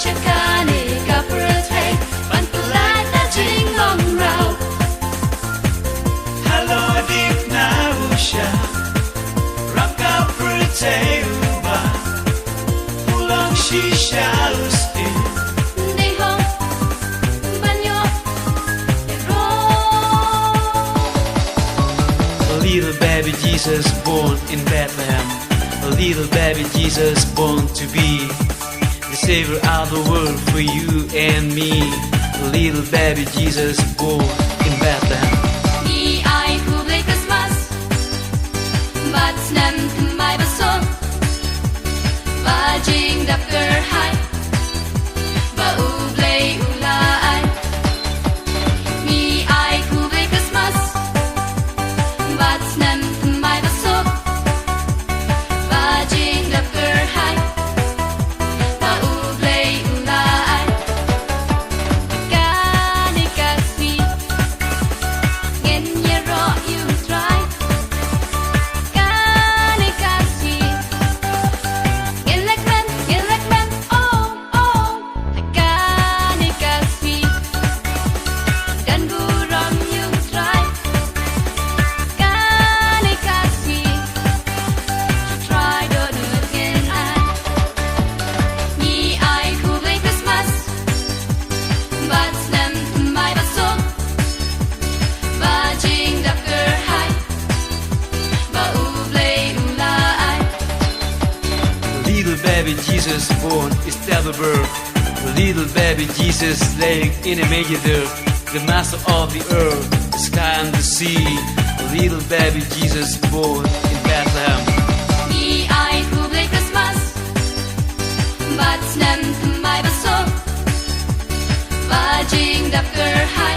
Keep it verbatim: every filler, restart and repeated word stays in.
Shakane ka pyrthei ban pyllait na jinglong rau. Halor dip na u sha rang ka pyrthei uba u long shisha u stil. Dei hok ban ïoh ïaroh. A little baby Jesus born in Bethlehem. A little baby Jesus born to be the Savior of the world for you and me. A little baby Jesus born in Bethlehem. Ngi ai khublei Christmas bad snem thymmai basuk ba jingdap kyrhai ba U Blei u la ai. Ngi ai khublei Christmas bad snem thymmai basuk ba jingdap kyrhai ba U Blei u la ai. Kane ka sngi ngin ïaroh ïa U Trai. Kane ka sngi ngin leh kmen, ngin leh kmen, oh, oh. Kane ka sngi don burom ïa U Trai. Kane ka sngi U Trai dohnud ngin ai. Ngi ai khublei Christmas bad snem thymmai basuk ba jingdap kyrhai ba U Blei u la ai. Little baby Jesus born in stable birth. Little baby Jesus laying in a manger there. The master of the earth, the sky and the sea. Little baby Jesus born in Bethlehem. Ngi ai khublei Christmas bad snem thymmai basuk ba jingdap kyrhai